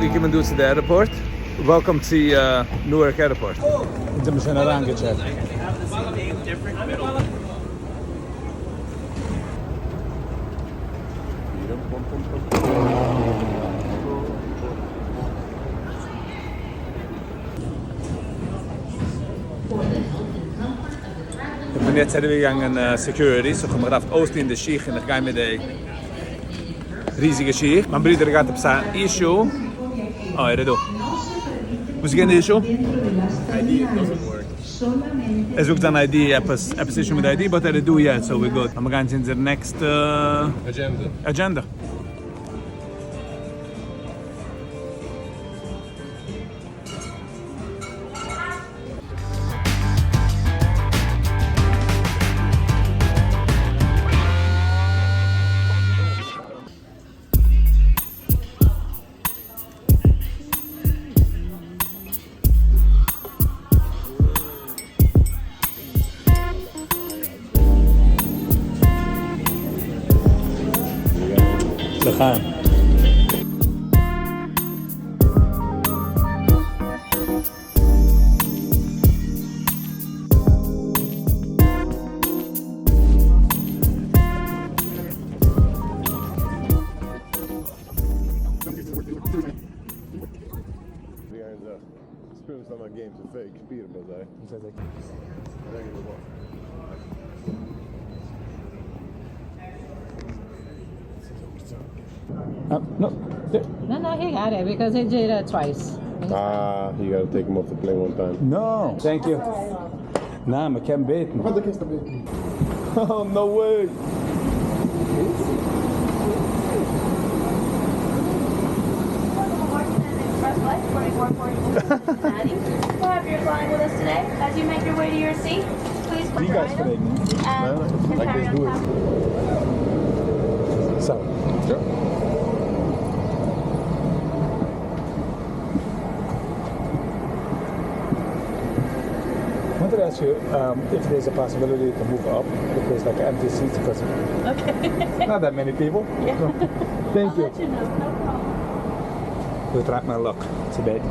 אנגעקומען דא צו די airport. Welcome צו Newark airport. אונז האבן שוין אריינגעטשעקט. איך בין יעצט אריבערגעגאנגען security, so כ'האב מיך געדארפט אויסטון די שיך און איך גיי מיט די ריזיגע שיך. מיין ברודער האט געהאט עפעס א issue. אה, ער איז דא. וואס איז געווען די issue? ער זאגט זיין ID עפעס עפעס issue מיט די ID but ער איז דא יעצט so we good. לאמיר גיין צו אונזער next ע agenda. לחיים. No no he got it because he did it twice. אה, you gotta take him off the plane one time. No! Thank you. ניין, מען קען בעטן. אוודאי קענסטו בעטן. No way! די גייסט פרעגן. Like this do it. So. יא. Wanted to ask you if there's a possibility to move up if there's like empty seats because Okay. not that many people. Yeah. Thank I'll you. let you know. No problem. We'll try my luck צו בעטן.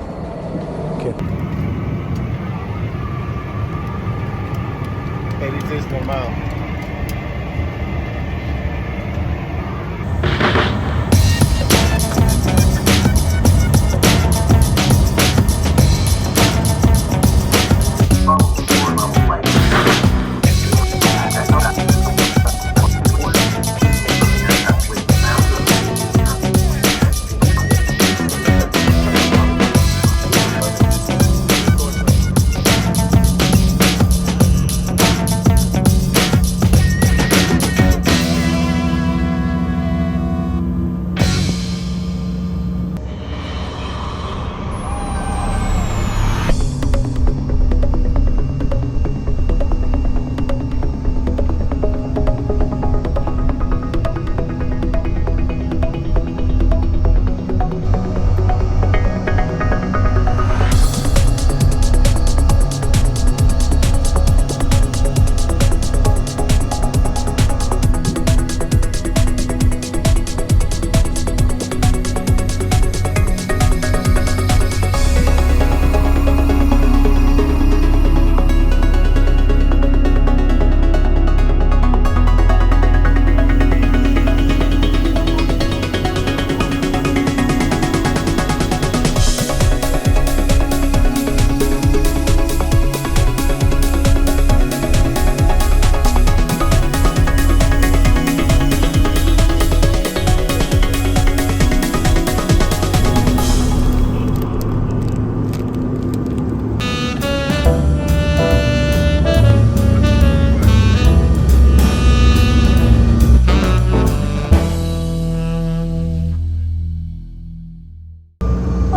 Okay. Hey, dit is normaal.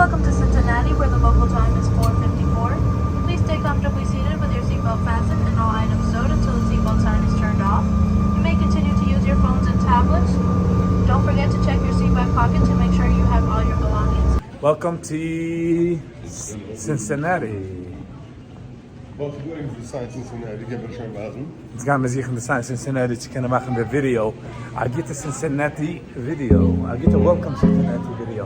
Welcome to Cincinnati, where the local time is 4:54. Please stay comfortably seated with your seatbelt fastened and all items stowed until the seatbelt sign is turned off. You may continue to use your phones and tablets. Don't forget to check your seat back pocket to make sure you have all your belongings. Welcome to Cincinnati. וואס איז דא ערגעץ די sign Cincinnati? קען מען שוין ווייזן? יעצט גייען מיר זוכן די sign Cincinnati צו קענען מאכן די ווידיאו, א גוטע Cincinnati video, א גוטע welcome Cincinnati video.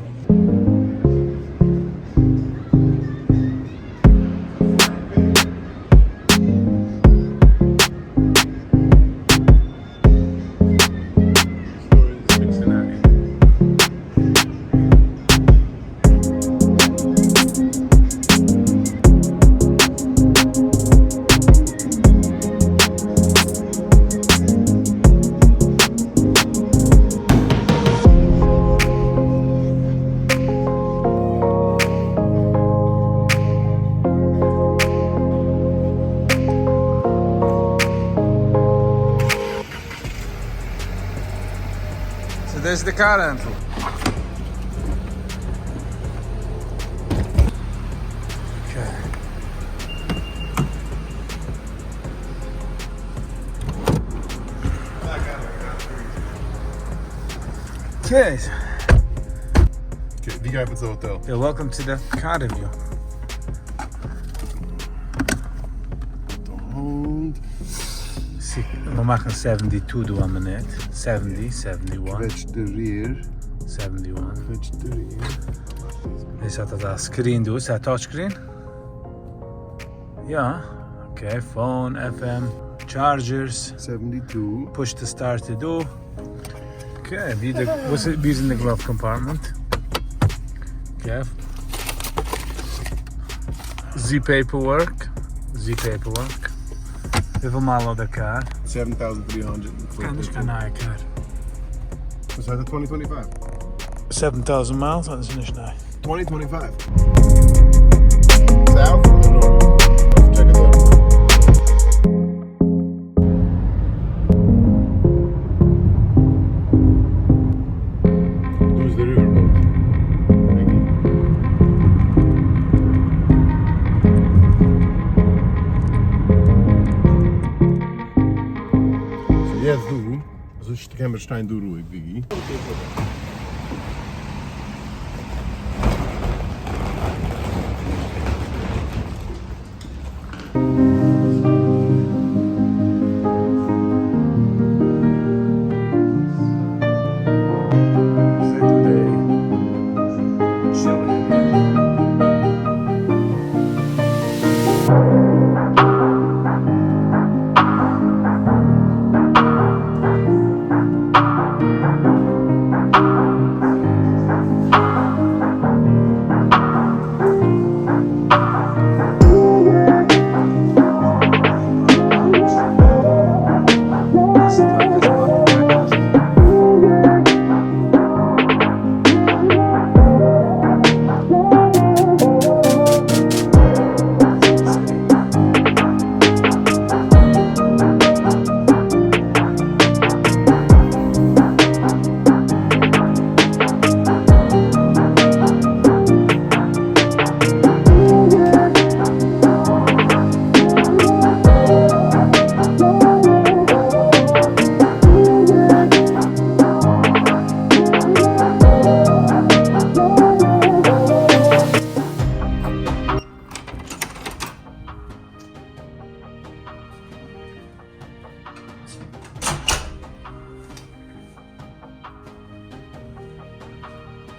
דאס איז די car rental. Okay. ווי גייט מען צו האטעל? Yeah, welcome to the car review. מיר מאכן 72 דא א מינוט, 70, 71. קוועטש די rear. 71. קוועטש די rear. דאס האט אזא screen דא, ס'איז א touch screen? יא, okay, phone, FM, chargers. 72. Push to start איז דא. Okay, ווי די, וואס איז, ווי איז אין די glove compartment? Okay. זי paperwork, זי paperwork. וויפיל מייל האט דער קאר? 7300. קיין נישט קיין נייע קאר. וואס הייסט 2025? 7000 miles? דאס איז נישט ניי. 2025. South or north? Check it out. דא איז די river boat. Mickey. So יעצט דא, אזוי קען מען שטיין דא רואיג, וויגי.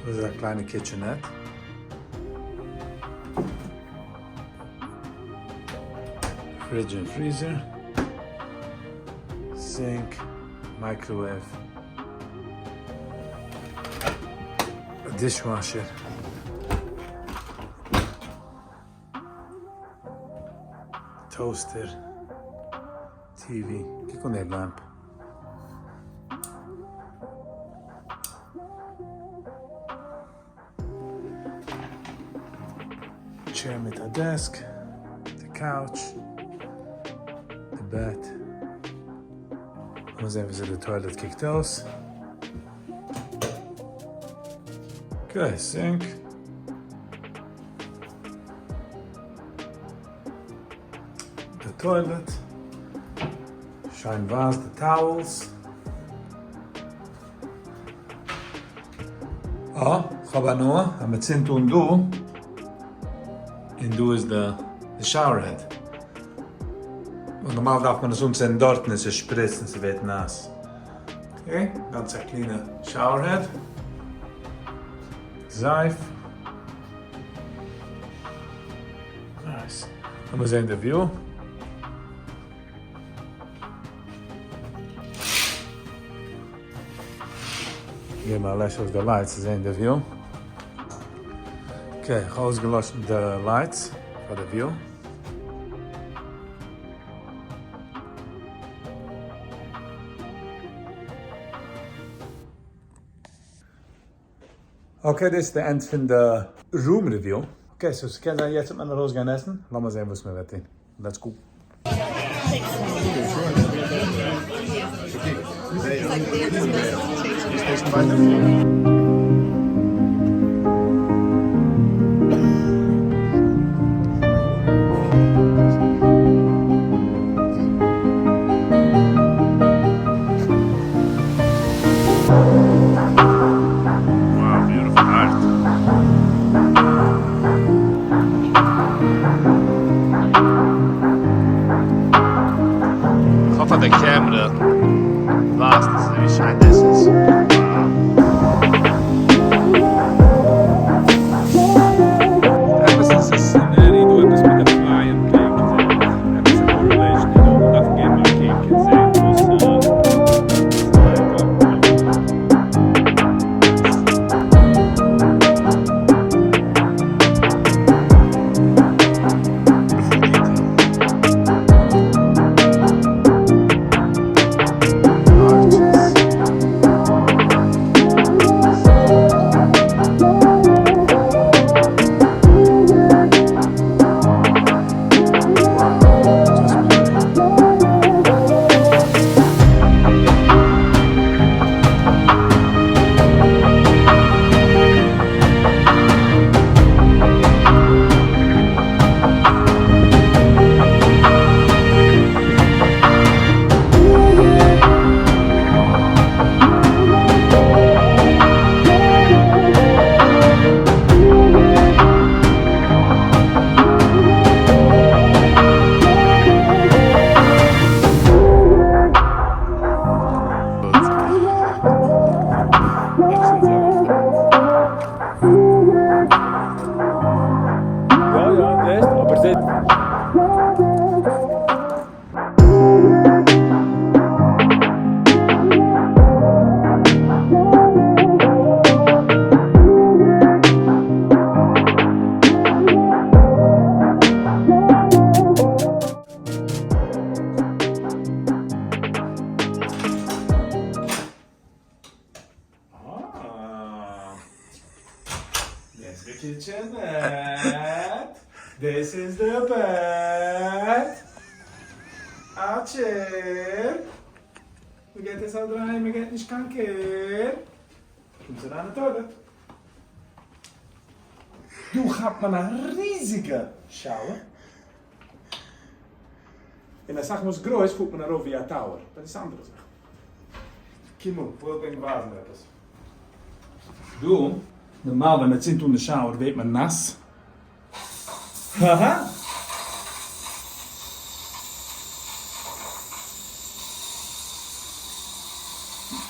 דאס איז א קליינע kitchenette. Fridge און freezer. Sink, microwave. א dishwasher. Toaster. TV. קוק אן די lamp. Chair מיט א desk, די couch, די בעט. לאמיר זען וויאזוי די toilet קוקט אויס. Okay, sink. די toilet. שיין ווייס די towels. אה, כ'האב הנאה אז מ'צינדט אן דא, און דא איז די shower head. נארמאל דארף מען עס אנצינדן דארטן און ס'שפריצט און ס'ווערט נאס. Okay, גאנץ א clean ע shower head. זייף. Nice. לאמיר זען די view. געב א לעש אויף די lights צו זען די view. Okay, איך האב אויסגעלאשן די lights פאר די view. Okay, דאס איז די end פון די room review. Okay, so ס'קען זיין יעצט וועט מען ארויסגיין עסן, לאמיר זען וואס מ'וועט טון. Let's go. גייסט taste ן ווייטער? Wow, beautiful art. איך האף אז די קעמרע ווייזט עס ווי שיין דאס איז. עפעס אין Cincinnati דא עפעס מיט די flying pig עפעס א correlation איז דא, מ'דארף געבן א קוק און זען וואס ס'גייט דא. יא יא דעסט אבער זעט. דאס איז די kitchenette, דאס איז די בעט, א chair, מ'געט עס א דריי, מ'געט נישט קיין קער, קומטס אריין אין toilet. דא כאפט מען א ריזיגע shower. און אסאך מאל איז גרויס פארט מען ארויף ווי א tower, but דאס איז אנדערע זאך. קום אן, כ'וויל ענק ווייזן עפעס. דא, נארמאל ווען מען צינדט אן די shower ווערט מען נאס. האהא.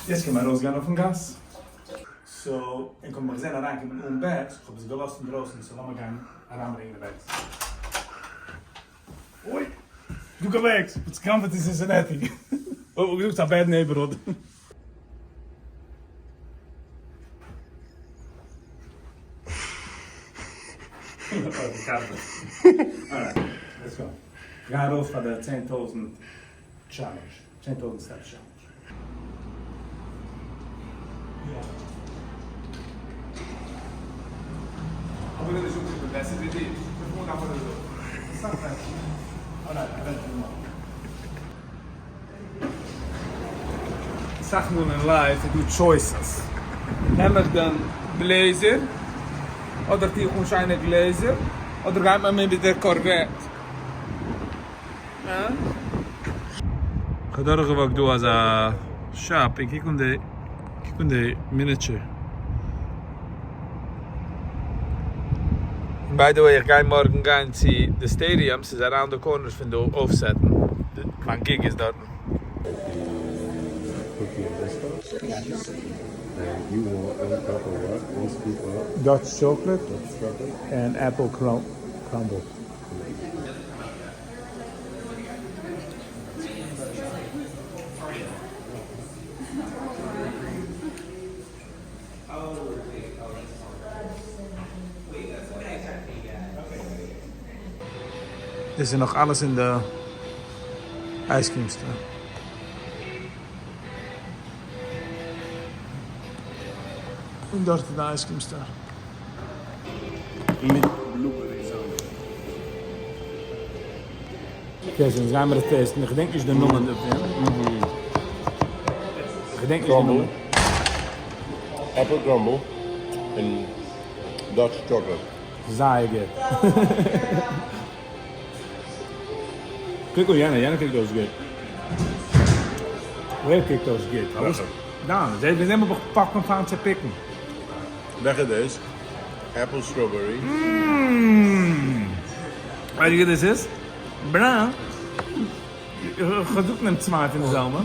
יעצט קען מען ארויסגיין אויפן גאס. so, ענק האבן מיך געזען אריינקומען אן bags, כ'האב עס געלאזט אינדרויסן, so לאמיר גיין אריינברענגען די bags. אוי! דא קיין bags! וואס קאמפערט אין Cincinnati? אוי, וואלט געזאגט ס'איז א bad neighborhood. Alright, let's go. כ'גיי ארויס פאר די 10,000 challenge, 10,000 steps challenge. אבער ווען דו זאגסט איך בין בעסער ווי דיר, וויפיל מאל דארף מען דאס זאגן? אסאך בעסער. Alright, eventually מארגן. אסאך מאל אין life איז דא choices. נעם איך דעם blazer, אדער טו איך אן שיינע גלעזער, אדער גייט מען מיר מיט דער Corvette. הא? כ'האב דורכגע walk ט דא אזא shop און קוק אן די קוק אן די miniature. By the way איך גיי מארגן גיין צו די stadium ס'איז around the corner פון דא אויפסעטן מיין gig איז דארטן. Dutch chocolate און apple crumble. דאס איז נאך אלעס אין די ice cream store. און דארט איז די ice cream store. מיט blueberry זאמען. Okay, so אונז גיימער עס taste ן, איך געדענק נישט די נאמען דערפון. איך געדענק נישט די נאמען. Apple crumble און Dutch chocolate. זייער גוט. קוק אן יענער, יענער קוקט אויס גוט. ווער קוקט אויס גוט? פארוואס? דיין, זע ווי זעמל בוך fucking פיין צו pick ן. וועלכע דאס? Apple strawberry. Mmm. ווייסט ווי גוט דאס איז? בראון. איך האב געזאגט נעם צוויי פון די זעלבע.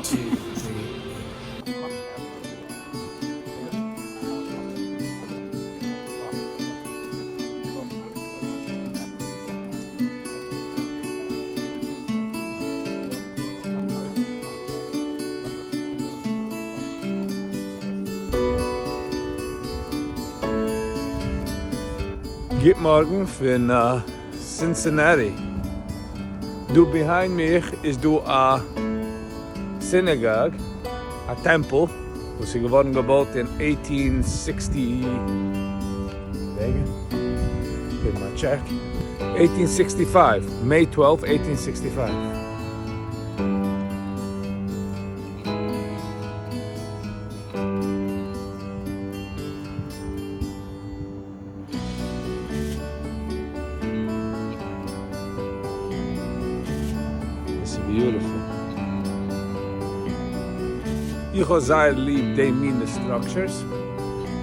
גוט מארגן פון סינסינעטי. דא behind מיך איז דא א synagogue, א טעמפל וואס איז געווארן געבויט אין eighteen sixty, רגע, גיב מיר א check, eighteen sixty five, May twelve eighteen sixty five. עס איז beautiful. איך האב זייער ליב די מינע structures,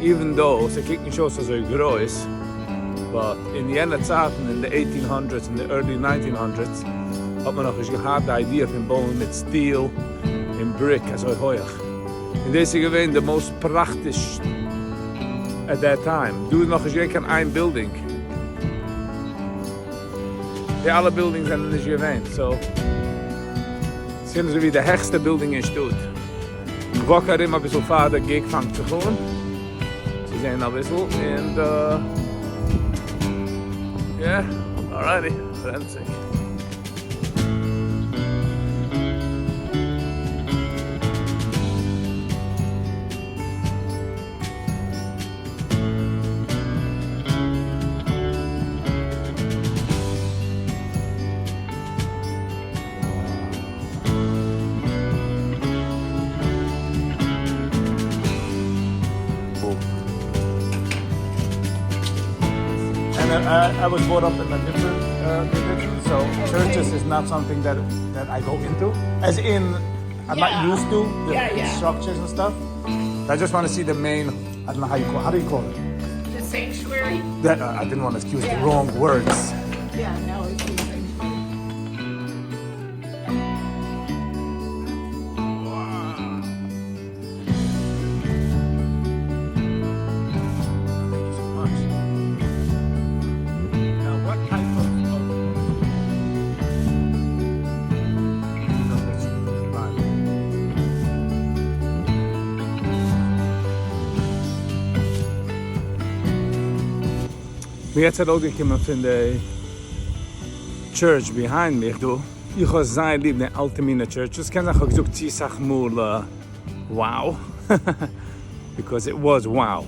even though ס'קוקט נישט אויס אזוי גרויס, but אין יענע צייטן אין די eighteen hundreds און די early nineteen hundreds האט מען נאכנישט געהאט די idea פון בויען מיט steel און brick אזוי הויעך, און דאס איז געווען די most פראקטיש at that time, דא איז נאכנישט געווען קיין איין בילדינג, די אלע buildings זענען נישט געווען, so ס'איז אזוי ווי די העכסטע בילדינג אין שטאט. איך walk ארום אביסל פאר די gig פאנגט זיך אן, צו זען אביסל, און yeah, alrighty, פרענציג. And I, I was brought up in a different religion, so churches is not something that that I go into. As in, I'm not used to the structures and stuff. I just want to see the main. I don't know how you call. How do you call it? The sanctuary? That I didn't want to use the wrong words. Yeah, no, it's the sanctuary. Thank you so much. Now, what type of, of No, that's fine. מיר יעצט ארויסגעקומען פון די church behind מיך דא. איך האב זייער ליב די אלטע מינע churches, קען זיין כ'האב געזאגט צו סאך מאל wow, because it was wow.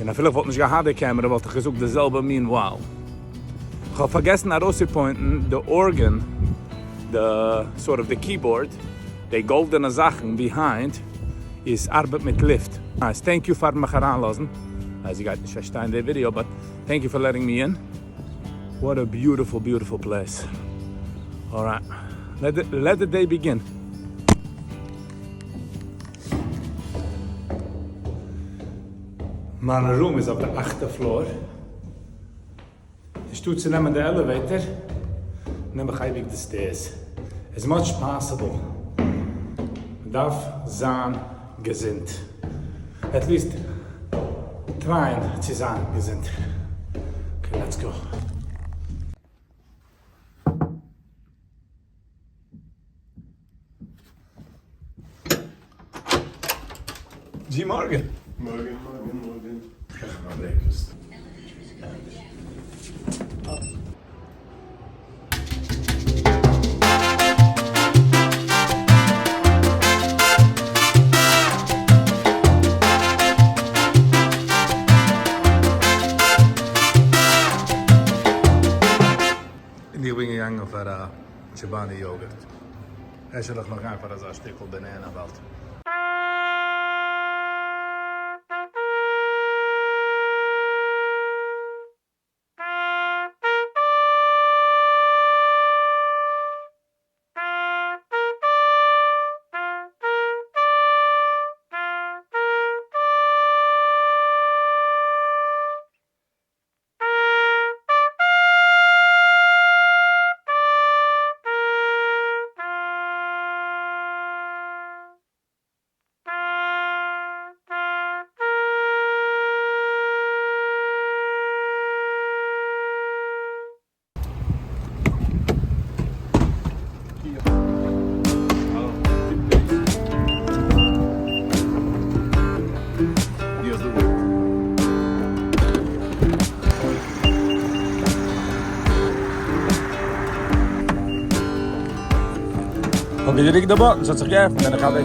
און אפילו איך וואלט נישט געהאט די קעמערע וואלט איך געזאגט די זעלבע מין wow. כ'האב פארגעסן ארויסצו point ן די organ, די sort of די keyboard, די גאלדענע זאכן behind איז ארבעט מיט לופט. Nice, thank you פארן מיך אריינלאזן. זי גייט נישט פארשטיין די ווידיאו but thank you for letting me in. What a beautiful beautiful place. Alright, let the day begin. מיין room איז אויף די אכטע floor. אנשטאט צו נעמען די elevator נעם איך אייביג די stairs. As much possible. מ'דארף זיין געזונט. At least try ען צו זיין געזונט. Okay, let's go. גוט מארגן. מארגן, מארגן, מארגן. איך האב א breakfast. און איך בין געגאנגען פאר א Chobani yogurt. אפשר וועל איך נאך גיין פאר אזא שטיקל banana באלד. געדרוקט די button, ס'האט זיך געעפנט און איך אוועק.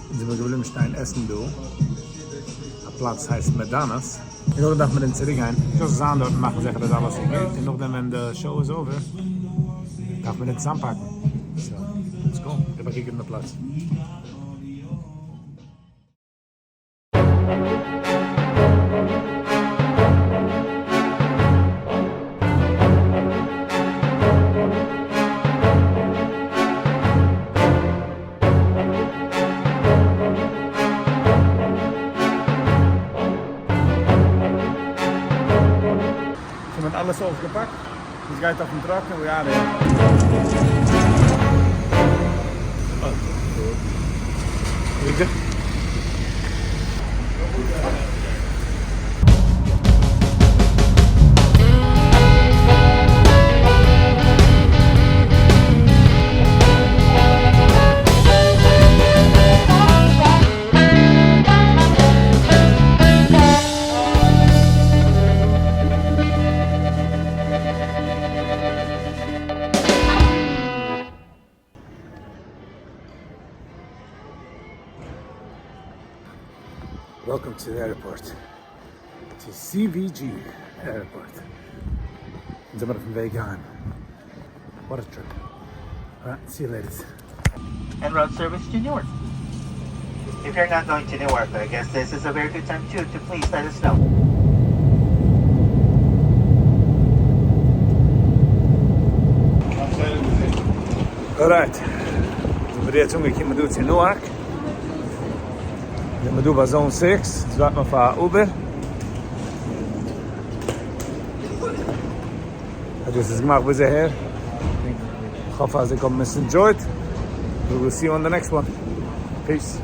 אונז זעמיר געבליבן שטיין עסן דא, א פלאץ הייסט מעדאנאס. און נאכדעם דארף מען אונז צוריק גיין, just זיין דארט און מאכן זיכער אז אלעס איז גוט, און נאכדעם ווען די show איז over דארף מען אונז צוזאמפאקן, so let's go, געב א קוק אין די פלאץ. שוין אלעס אויפגעפאקט, עס גייט אויפן truck און we are here. Welcome to the airport, to CVG airport. אונז זעמיר אויפן וועג אהיים. What a trip. Alright, see you later. En route service to Newark. If you're not going to Newark, I guess this is a very good time too to please let us know. Alright, זעמיר יעצט אנגעקומען דא צו Newark, זעמיר דא ביי zone six, יעצט ווארט מען פאר Uber. האט דאס עס געמאכט ביז אהער, איך האף אז איר האט עס enjoyed, we will see you on the next one, peace.